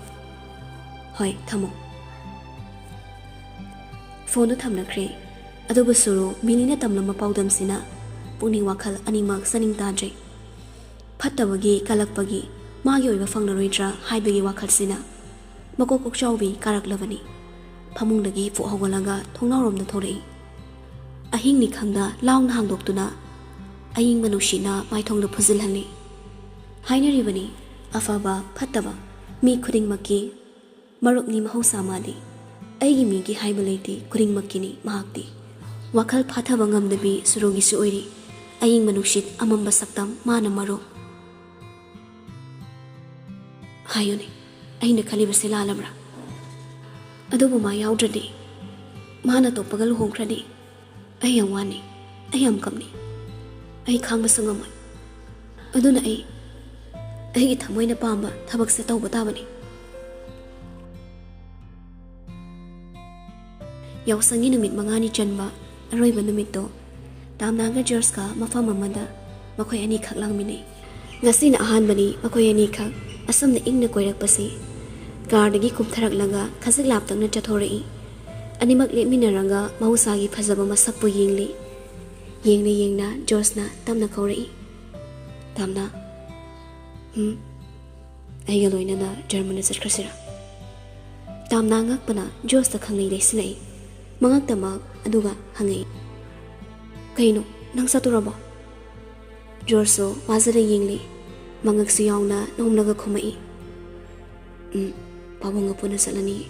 ꯍꯣꯏ, ꯊꯝꯃꯣ꯫ ꯐꯣꯟꯗꯨ ꯊꯝꯅꯈ꯭ꯔꯦ꯫ ꯑꯗꯨꯕꯨ ꯁꯨꯔꯨ ꯃꯤꯂꯤꯅ ꯇꯝꯂꯝꯕ ꯄꯥꯎꯗꯝꯁꯤꯅ ꯄꯨꯛꯅꯤꯡ ꯋꯥꯈꯜ ꯑꯅꯤꯃꯛ ꯆꯥꯅꯤꯡ ꯇꯥꯗ꯭ꯔꯦ꯫ ꯐꯠꯇꯕꯒꯤ ꯀꯜꯂꯛꯄꯒꯤ ꯃꯥꯒꯤ ꯑꯣꯏꯕ ꯐꯪꯂꯔꯣꯏꯗ꯭ꯔꯥ ꯍꯥꯏꯕꯒꯤ ꯋꯥꯈꯜꯁꯤꯅ ꯃꯀꯣꯛ ꯀꯣꯛꯆꯥꯎꯕꯤ ꯀꯥꯔꯛꯂꯕꯅꯤ꯫ ꯐꯃꯨꯡꯗꯒꯤ ꯐꯨꯛ ꯍꯧꯒꯠꯂꯒ ꯊꯣꯡꯅꯥꯎꯔꯣꯝꯗ ꯊꯣꯛꯂꯛꯏ꯫ ꯑꯍꯤꯡꯅꯤ ꯈꯪꯗ ꯂꯥꯎꯅ ꯍꯥꯡꯗꯣꯛꯇꯨꯅ ꯑꯏꯪꯕ ꯅꯨꯡꯁꯤꯠꯅ ꯃꯥꯏꯊꯣꯡꯗ ꯐꯨꯖꯤꯜꯍꯜꯂꯤ꯫ ꯍꯥꯏꯅꯔꯤꯕꯅꯤ, ꯑꯐꯕ ꯐꯠꯇꯕ ꯃꯤ ꯈꯨꯗꯤꯡꯃꯛꯀꯤ ꯃꯔꯨꯞꯅꯤ ꯃꯍꯧꯁꯥ ꯃꯥꯗꯤ꯫ ꯑꯩꯒꯤ ꯃꯤꯒꯤ ꯍꯥꯏꯕ ꯂꯩꯇꯦ, ꯈꯨꯗꯤꯡꯃꯛꯀꯤꯅꯤ ꯃꯍꯥꯛꯇꯤ꯫ ꯋꯥꯈꯜ ꯐꯥꯊꯕ ꯉꯝꯗꯕꯤ ꯁꯨꯔꯨꯒꯤꯁꯨ ꯑꯣꯏꯔꯤ꯫ ꯑꯏꯪꯕ ꯅꯨꯡꯁꯤꯠ ꯑꯃꯝꯕ ꯁꯛꯇꯝ ꯃꯥꯅ ꯃꯔꯨꯞ꯫ ꯍꯥꯏꯌꯨꯅꯦ, ꯑꯩꯅ ꯈꯜꯂꯤꯕꯁꯦ ꯂꯥꯜꯂꯕ꯭ꯔꯥ? ꯑꯗꯨꯕꯨ ꯃꯥ ꯌꯥꯎꯗ꯭ꯔꯗꯤ, ꯃꯥꯅ ꯑꯇꯣꯞꯄꯒ ꯂꯨꯍꯣꯡꯈ꯭ꯔꯗꯤ, ꯑꯩ ꯌꯥꯝ ꯋꯥꯅꯤ, ꯑꯩ ꯌꯥꯝ ꯀꯞꯅꯤ꯫ ꯑꯩ ꯈꯥꯡꯕꯁꯨ ꯉꯝꯃꯣꯏ꯫ ꯑꯗꯨꯅ ꯑꯩ ꯑꯩꯒꯤ ꯊꯃꯣꯏꯅ ꯄꯥꯝꯕ ꯊꯕꯛꯁꯦ ꯇꯧꯕ ꯇꯥꯕꯅꯤ꯫ ꯌꯥꯎꯁꯪꯒꯤ ꯅꯨꯃꯤꯠ ꯃꯉꯥꯅꯤ ꯆꯟꯕ ꯑꯔꯣꯏꯕ ꯅꯨꯃꯤꯠꯇꯣ, ꯇꯥꯝꯅꯥꯒ ꯖꯣꯔꯖꯀ ꯃꯐꯝ ꯑꯃꯗ ꯃꯈꯣꯏ ꯑꯅꯤꯈꯛ ꯂꯥꯡꯃꯤꯟꯅꯩ꯫ ꯉꯁꯤꯅ ꯑꯍꯥꯟꯕꯅꯤ ꯃꯈꯣꯏ ꯑꯅꯤꯈꯛ ꯑꯁꯨꯝꯅ ꯏꯪꯅ ꯀꯣꯏꯔꯛꯄꯁꯤ꯫ ꯀꯥꯔꯗꯒꯤ ꯀꯨꯝꯊꯔꯛꯂꯒ ꯈꯖꯤꯛ ꯂꯥꯞꯇꯛꯅ ꯆꯠꯊꯣꯔꯛꯏ꯫ ꯑꯅꯤꯃꯛ ꯂꯦꯞꯃꯤꯟꯅꯔꯒ ꯃꯍꯧꯁꯥꯒꯤ ꯐꯖꯕ ꯃꯁꯛꯄꯨ ꯌꯦꯡꯂꯤ꯫ ꯌꯦꯡꯅ ꯌꯦꯡꯅ ꯖꯣꯔꯖꯅ ꯇꯞꯅ ꯀꯧꯔꯛꯏ, "ꯇꯥꯝꯅꯥ, ꯍꯝ, ꯑꯩꯒ ꯂꯣꯏꯅꯅ ꯖꯔꯃꯟꯗ ꯆꯠꯈ꯭ꯔꯁꯤꯔꯥ?" ꯇꯥꯝꯅꯥ ꯉꯛꯄꯅ ꯖꯣꯔꯖꯇ ꯈꯪꯂꯩ ꯂꯩꯁꯤꯜꯂꯛꯏ꯫ ꯃꯉꯛꯇꯃꯛ ꯑꯗꯨꯒ ꯍꯪꯉꯛꯏ, "ꯀꯩꯅꯣ, ꯅꯪ ꯆꯠꯇꯣꯔꯕꯣ?" ꯖꯣꯔꯖꯁꯨ ꯋꯥꯖꯅ ꯌꯦꯡꯂꯤ, ꯃꯉꯛꯁꯨ ꯌꯥꯎꯅ ꯅꯣꯝꯂꯒ ꯈꯨꯝꯃꯛꯏ, "ꯎꯝ, ꯄꯥꯕꯨꯡꯒ ꯄꯨꯟꯅ ꯆꯠꯂꯅꯤ꯫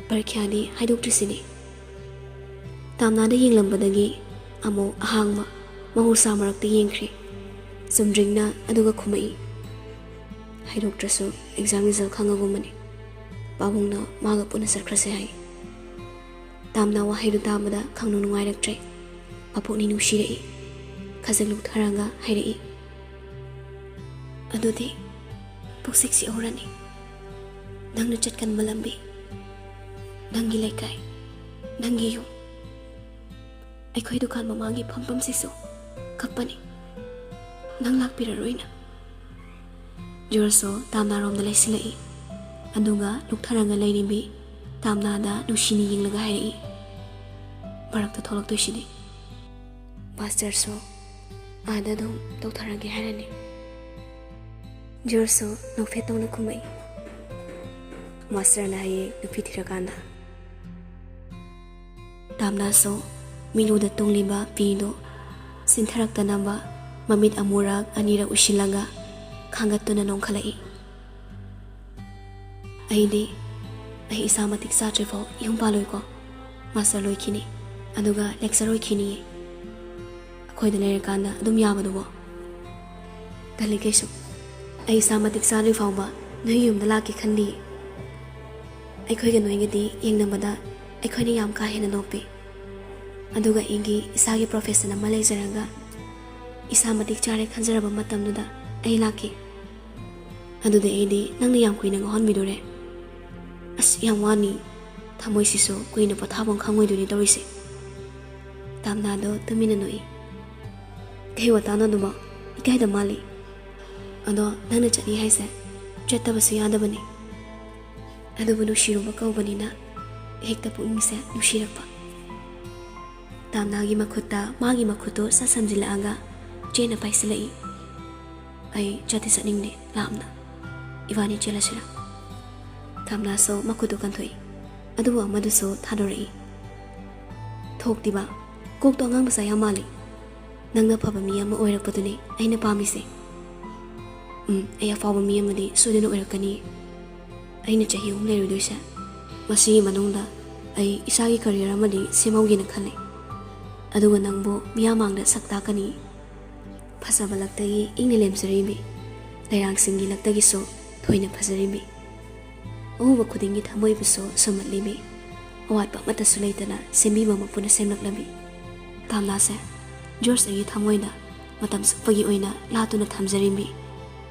ꯄꯔꯤꯈ꯭ꯌꯥꯗꯤ ꯍꯥꯏꯗꯣꯛꯇ꯭ꯔꯤꯁꯤꯅꯤ?" ꯇꯥꯝꯅꯥꯗ ꯌꯦꯡꯂꯝꯕꯗꯒꯤ ꯑꯃꯨꯛ ꯑꯍꯥꯡꯕ ꯃꯍꯧꯁꯥ ꯃꯔꯛꯇ ꯌꯦꯡꯈ꯭ꯔꯦ꯫ ꯆꯨꯝꯗ꯭ꯔꯤꯡꯅ ꯑꯗꯨꯒ ꯈꯨꯝꯃꯛꯏ, "ꯍꯥꯏꯗꯣꯛꯇ꯭ꯔꯁꯨ ꯑꯦꯛꯖꯥꯝ ꯔꯤꯖꯜ ꯈꯪꯉꯒꯨꯝꯕꯅꯤ꯫ ꯄꯥꯕꯨꯡꯅ ꯃꯥꯒ ꯄꯨꯟꯅ ꯆꯠꯈ꯭ꯔꯁꯦ ꯍꯥꯏ꯫" ꯇꯥꯝꯅꯥ ꯋꯥꯍꯩꯗꯨ ꯇꯥꯕꯗ ꯈꯪꯅꯨꯡ ꯅꯨꯡꯉꯥꯏꯔꯛꯇ꯭ꯔꯦ꯫ ꯃꯄꯨꯛꯅꯤꯡ ꯅꯨꯡꯁꯤꯔꯛꯏ꯫ ꯈꯖꯤꯛ ꯂꯨꯞꯊꯔꯒ ꯍꯥꯏꯔꯛꯏ, "ꯑꯗꯨꯗꯤ ꯄꯨꯛꯁꯤꯛꯁꯤ ꯍꯧꯔꯅꯤ꯫ ꯅꯪꯅ ꯆꯠꯀꯟꯕ ꯂꯝꯕꯤ, ꯅꯪꯒꯤ ꯂꯩꯀꯥꯏ, ꯅꯪꯒꯤ ꯌꯨꯝ, ꯑꯩꯈꯣꯏ ꯗꯨꯀꯥꯟ ꯃꯃꯥꯡꯒꯤ ꯐꯝꯐꯝꯁꯤꯁꯨ ꯀꯞꯄꯅꯤ꯫ ꯅꯪ ꯂꯥꯛꯄꯤꯔꯔꯣꯏꯅ꯫" ꯖꯣꯔꯖꯁꯨ ꯇꯥꯝꯅꯥꯔꯣꯝꯗ ꯂꯩꯁꯤꯜꯂꯛꯏ꯫ ꯑꯗꯨꯒ ꯂꯨꯞꯊꯔꯒ ꯂꯩꯔꯤꯕꯤ ꯇꯥꯝꯅꯥꯗ ꯅꯨꯡꯁꯤꯅ ꯌꯦꯡꯂꯒ ꯍꯥꯏꯔꯛꯏ, "ꯃꯔꯛꯇ ꯊꯣꯛꯂꯛꯇꯣꯏꯁꯤꯗꯤ?" "ꯃꯥꯁꯇꯔꯁꯨ ꯑꯥꯗ ꯑꯗꯨꯝ ꯇꯧꯊꯔꯒꯦ ꯍꯥꯏꯔꯅꯤ꯫" ꯖꯣꯔꯖꯁꯨ ꯅꯣꯛꯐꯦꯠ ꯇꯧꯅ ꯈꯨꯝꯃꯛꯏ꯫ ꯃꯥꯁꯇꯔꯅ ꯍꯌꯦꯡ ꯅꯨꯄꯤ ꯊꯤꯔꯀꯥꯟꯗ꯫ ꯇꯥꯝꯅꯥꯁꯨ ꯃꯤꯠꯂꯨꯗ ꯇꯣꯡꯂꯤꯕ ꯄꯤꯗꯨ ꯆꯤꯟꯊꯔꯛꯇꯅꯕ ꯃꯃꯤꯠ ꯑꯃꯨꯔꯛ ꯑꯅꯤꯔꯛ ꯎꯏꯁꯤꯜꯂꯒ ꯈꯥꯡꯒꯠꯇꯨꯅ ꯅꯣꯡꯈꯠꯂꯛꯏ꯫ ꯑꯩꯗꯤ ꯑꯩ ꯏꯁꯥ ꯃꯇꯤꯛ ꯆꯥꯗ꯭ꯔꯤꯐꯥꯎ ꯌꯨꯝ ꯄꯥꯜꯂꯣꯏꯀꯣ꯫ ꯃꯥꯁꯇꯔ ꯂꯣꯏꯈꯤꯅꯤ, ꯑꯗꯨꯒ ꯂꯦꯛꯆꯔ ꯑꯣꯏꯈꯤꯅꯤꯌꯦ꯫ ꯑꯩꯈꯣꯏꯗ ꯂꯩꯔꯀꯥꯟꯗ ꯑꯗꯨꯝ ꯌꯥꯕꯗꯨꯕꯣ? ꯇꯜꯂꯤ ꯀꯩꯁꯨ꯫ ꯑꯩ ꯏꯁꯥ ꯃꯇꯤꯛ ꯆꯥꯗ꯭ꯔꯤ ꯐꯥꯎꯕ ꯅꯣꯏꯒꯤ ꯌꯨꯝꯗ ꯂꯥꯛꯀꯦ ꯈꯟꯗꯤꯌꯦ꯫ ꯑꯩꯈꯣꯏꯒ ꯅꯣꯏꯒꯗꯤ ꯌꯦꯡꯅꯕꯗ ꯑꯩꯈꯣꯏꯅ ꯌꯥꯝ ꯀꯥ ꯍꯦꯟꯅ ꯅꯣꯞꯄꯤ꯫ ꯑꯗꯨꯒ ꯑꯩꯒꯤ ꯏꯁꯥꯒꯤ ꯄ꯭ꯔꯣꯐꯦꯁꯟ ꯑꯃ ꯂꯩꯖꯔꯒ ꯏꯁꯥ ꯃꯇꯤꯛ ꯆꯥꯔꯦ ꯈꯟꯖꯔꯕ ꯃꯇꯝꯗꯨꯗ ꯑꯩ ꯂꯥꯛꯀꯦ꯫ ꯑꯗꯨꯗꯤ ꯑꯩꯗꯤ ꯅꯪꯅ ꯌꯥꯝ ꯀꯨꯏꯅ ꯉꯥꯎꯍꯟꯕꯤꯗꯣꯔꯦ꯫ ꯑꯁ, ꯌꯥꯝ ꯋꯥꯅꯤ꯫ ꯊꯃꯣꯏꯁꯤꯁꯨ ꯀꯨꯏꯅ ꯄꯣꯊꯥꯐꯝ ꯈꯪꯉꯣꯏꯗꯣꯏꯅꯤ ꯇꯧꯔꯤꯁꯦ꯫ ꯇꯥꯝꯅꯥꯗꯣ ꯇꯨꯃꯤꯟꯅ ꯅꯣꯛꯏ꯫ ꯀꯩ ꯋꯥꯇꯥꯅꯣ ꯑꯗꯨꯕꯣ? ꯏꯀꯥꯏꯗ ꯃꯥꯜꯂꯤ꯫ ꯑꯗꯣ ꯅꯪꯅ ꯆꯠꯅꯤ ꯍꯥꯏꯁꯦ ꯆꯠꯇꯕꯁꯨ ꯌꯥꯗꯕꯅꯤ꯫ ꯑꯗꯨꯕꯨ ꯅꯨꯡꯁꯤꯔꯨꯕ ꯀꯧꯕꯅꯤꯅ ꯍꯦꯛꯇ ꯄꯨꯛꯅꯤꯡꯁꯦ ꯅꯨꯡꯁꯤꯔꯛꯄ꯫ ꯇꯥꯝꯅꯥꯒꯤ ꯃꯈꯨꯠꯇ ꯃꯥꯒꯤ ꯃꯈꯨꯠꯇꯨ ꯁꯠ ꯁꯝꯖꯤꯜꯂꯛꯑꯒ ꯆꯦꯠꯅ ꯄꯥꯏꯁꯤꯜꯂꯛꯏ꯫ ꯑꯩ ꯆꯠꯇꯤ ꯆꯠꯅꯤꯡꯗꯦ, ꯂꯥꯞꯅ꯫ ꯏꯕꯥꯅꯤ ꯆꯦꯜꯂꯁꯤꯔꯥ? ꯇꯥꯝꯅꯥꯁꯨ ꯃꯈꯨꯠꯇꯨ ꯀꯟꯊꯣꯛꯏ꯫ ꯑꯗꯨꯕꯨ ꯑꯃꯗꯨꯁꯨ ꯊꯥꯗꯣꯔꯛꯏ꯫ ꯊꯣꯛꯇꯤꯕ, ꯀꯣꯛꯇꯣ ꯑꯉꯥꯡ ꯃꯆꯥ ꯌꯥꯝ ꯃꯥꯜꯂꯤ꯫ ꯅꯪꯅ ꯐꯕ ꯃꯤ ꯑꯃ ꯑꯣꯏꯔꯛꯄꯗꯨꯅꯦ ꯑꯩꯅ ꯄꯥꯝꯃꯤꯁꯦ꯫ ꯎꯝ, ꯑꯩ ꯑꯐꯥꯎꯕ ꯃꯤ ꯑꯃꯗꯤ ꯁꯣꯏꯗꯅ ꯑꯣꯏꯔꯛꯀꯅꯤ꯫ ꯑꯩꯅ ꯆꯍꯤ ꯑꯍꯨꯝ ꯂꯩꯔꯨꯗꯣꯏꯁꯦ, ꯃꯁꯤꯒꯤ ꯃꯅꯨꯡꯗ ꯑꯩ ꯏꯁꯥꯒꯤ ꯀꯔꯤꯌꯔ ꯑꯃꯗꯤ ꯁꯦꯝꯍꯧꯒꯦꯅ ꯈꯜꯂꯤ꯫ ꯑꯗꯨꯒ ꯅꯪꯕꯨ ꯃꯤꯌꯥꯝ ꯃꯥꯡꯗ ꯁꯛ ꯇꯥꯛꯀꯅꯤ꯫ ꯐꯖꯕ ꯂꯛꯇꯒꯤ ꯏꯪꯅ ꯂꯦꯝꯖꯔꯤꯕꯤ, ꯂꯩꯔꯥꯡꯁꯤꯡꯒꯤ ꯂꯛꯇꯒꯤꯁꯨ ꯊꯣꯏꯅ ꯐꯖꯔꯤꯕꯤ, ꯑꯎꯕ ꯈꯨꯗꯤꯡꯒꯤ ꯊꯃꯣꯏꯕꯨꯁꯨ ꯁꯨꯝꯍꯠꯂꯤꯕꯤ, ꯑꯋꯥꯠꯄ ꯑꯃꯠꯇꯁꯨ ꯂꯩꯇꯅ ꯁꯦꯝꯕꯤꯕ ꯃꯄꯨꯅ ꯁꯦꯝꯂꯛꯂꯕꯤ꯫ ꯇꯥꯝꯅꯥꯁꯦ, ꯖꯣꯔꯖ ꯑꯩꯒꯤ ꯊꯃꯣꯏꯗ ꯃꯇꯝ ꯆꯨꯞꯄꯒꯤ ꯑꯣꯏꯅ ꯂꯥꯠꯇꯨꯅ ꯊꯝꯖꯔꯤꯕꯤ,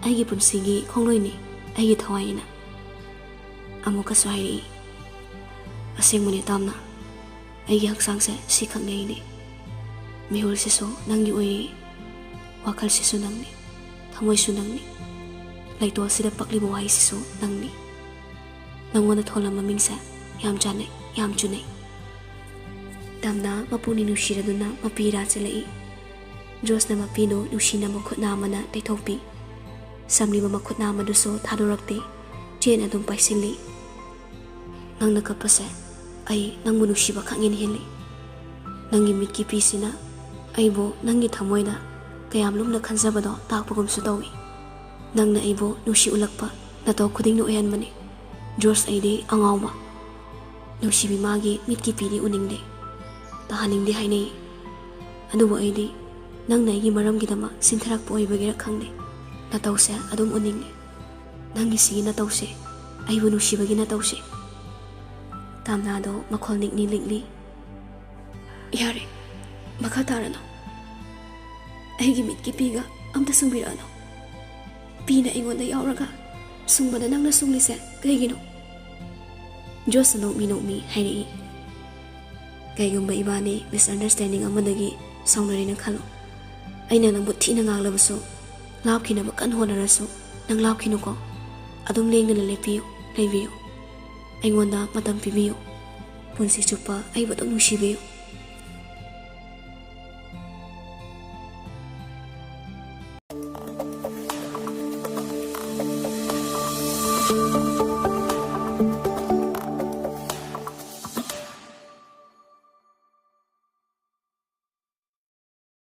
ꯑꯩꯒꯤ ꯄꯨꯟꯁꯤꯒꯤ ꯈꯣꯡꯂꯣꯏꯅꯤ, ꯑꯩꯒꯤ ꯊꯋꯥꯏꯅ꯫ ꯑꯃꯨꯛꯀꯁꯨ ꯍꯥꯏꯔꯛꯏ, ꯑꯁꯦꯡꯕꯅꯦ ꯇꯥꯝꯅꯥ, ꯑꯩꯒꯤ ꯍꯛꯆꯥꯡꯁꯦ ꯁꯤꯈꯛꯅꯦ ꯑꯩꯗꯤ꯫ ꯃꯤꯍꯨꯜꯁꯤꯁꯨ ꯅꯪꯒꯤ ꯑꯣꯏꯔꯤ, ꯋꯥꯈꯜꯁꯤꯁꯨ ꯅꯪꯅꯤ, ꯊꯃꯣꯏꯁꯨ ꯅꯪꯅꯤ, ꯂꯩꯇꯣꯜꯁꯤꯗ ꯄꯛꯂꯤꯕ ꯋꯥꯍꯩꯁꯤꯁꯨ ꯅꯪꯅꯤ꯫ ꯅꯪꯉꯣꯟꯗ ꯊꯣꯜꯂꯝꯕ ꯃꯤꯡꯁꯦ ꯌꯥꯝ ꯆꯥꯟꯅꯩ, ꯌꯥꯝ ꯆꯨꯅꯩ꯫ ꯇꯥꯝꯅꯥ ꯃꯄꯨꯛꯅꯤꯡ ꯅꯨꯡꯁꯤꯔꯗꯨꯅ ꯃꯄꯤ ꯏꯔꯥ ꯆꯦꯜꯂꯛꯏ꯫ ꯖꯣꯔꯖꯅ ꯃꯄꯤꯗꯨ ꯅꯨꯡꯁꯤꯅꯕ ꯈꯨꯠꯅꯥ ꯑꯃꯅ ꯇꯩꯊꯣꯛꯄꯤ꯫ ꯁꯝꯂꯤꯕ ꯃꯈꯨꯠ ꯅꯥꯝꯃꯗꯨꯁꯨ ꯊꯥꯗꯣꯔꯛꯇꯦ꯫ ꯆꯦꯅ ꯑꯗꯨꯝ ꯄꯥꯏꯁꯤꯜꯂꯤ꯫ ꯅꯪꯅ ꯀꯞꯄꯁꯦ ꯑꯩ ꯅꯪꯕꯨ ꯅꯨꯡꯁꯤꯕ ꯈꯪꯍꯦꯟ ꯍꯦꯜꯂꯤ꯫ ꯅꯪꯒꯤ ꯃꯤꯠꯀꯤ ꯄꯤꯁꯤꯅ ꯑꯩꯕꯨ ꯅꯪꯒꯤ ꯊꯃꯣꯏꯗ ꯀꯌꯥꯝ ꯂꯨꯝꯅ ꯈꯟꯖꯕꯗꯣ ꯇꯥꯛꯄꯒꯨꯝꯁꯨ ꯇꯧꯏ꯫ ꯅꯪꯅ ꯑꯩꯕꯨ ꯅꯨꯡꯁꯤ ꯎꯠꯂꯛꯄ ꯅꯇꯧ ꯈꯨꯗꯤꯡꯅ ꯑꯣꯏꯍꯟꯕꯅꯤ꯫ ꯖꯣꯔꯖ, ꯑꯩꯗꯤ ꯑꯉꯥꯎꯕ꯫ ꯅꯨꯡꯁꯤꯕꯤ, ꯃꯥꯒꯤ ꯃꯤꯠꯀꯤ ꯄꯤꯗꯤ ꯎꯅꯤꯡꯗꯦ, ꯇꯥꯍꯟꯅꯤꯡꯗꯦ ꯍꯥꯏꯅꯩ꯫ ꯑꯗꯨꯕꯨ ꯑꯩꯗꯤ ꯅꯪꯅ ꯑꯩꯒꯤ ꯃꯔꯝꯒꯤꯗꯃꯛ ꯁꯤꯟꯊꯔꯛꯄ ꯑꯣꯏꯕꯒꯤꯔ ꯈꯪꯗꯦ, ꯅꯇꯧꯁꯦ ꯑꯗꯨꯝ ꯎꯅꯤꯡꯉꯤ꯫ ꯅꯪꯒꯤ ꯁꯤꯒꯤ ꯅꯇꯧꯁꯦ, ꯑꯩꯕꯨ ꯅꯨꯡꯁꯤꯕꯒꯤ ꯅꯇꯧꯁꯦ꯫ ꯇꯥꯝꯅꯥꯗꯣ ꯃꯈꯣꯜ ꯅꯤꯛꯅꯤ ꯅꯤꯛꯂꯤ꯫ ꯌꯥꯔꯦ, ꯃꯈꯥ ꯇꯥꯔꯅꯨ꯫ ꯑꯩꯒꯤ ꯃꯤꯠꯀꯤ ꯄꯤꯒ ꯑꯝꯇ ꯁꯨꯡꯕꯤꯔꯛꯑꯅꯨ꯫ ꯄꯤꯅ ꯑꯩꯉꯣꯟꯗ ꯌꯥꯎꯔꯒ ꯁꯨꯡꯕꯗ ꯅꯪꯅ ꯁꯨꯡꯂꯤꯁꯦ ꯀꯩꯒꯤꯅꯣ? ꯖꯣꯁꯅ ꯅꯣꯛꯃꯤ ꯅꯣꯛꯃꯤ ꯍꯥꯏꯔꯛꯏ꯫ ꯀꯩꯒꯨꯝꯕ ꯏꯕꯥꯅꯤ misunderstanding ꯑꯃꯗꯒꯤ ꯁꯥꯎꯅꯔꯦꯅ ꯈꯜꯂꯣ꯫ ꯑꯩꯅ ꯅꯪꯕꯨ ꯊꯤꯅ ꯉꯥꯡꯂꯕꯁꯨ, ꯂꯥꯞꯈꯤꯅꯕ ꯀꯟꯅ ꯍꯣꯠꯅꯔꯁꯨ, ꯅꯪ ꯂꯥꯞꯈꯤꯅꯨꯀꯣ꯫ ꯑꯗꯨꯝ ꯂꯦꯡꯗꯅ ꯂꯦꯞꯄꯤꯌꯨ, ꯂꯩꯕꯤꯌꯨ꯫ ꯑꯩꯉꯣꯟꯗ ꯃꯇꯝ ꯄꯤꯕꯤꯌꯨ꯫ ꯄꯨꯟꯁꯤ ꯆꯨꯞꯄ ꯑꯩꯕꯨ ꯑꯗꯨꯝ ꯅꯨꯡꯁꯤꯕꯤꯌꯨ꯫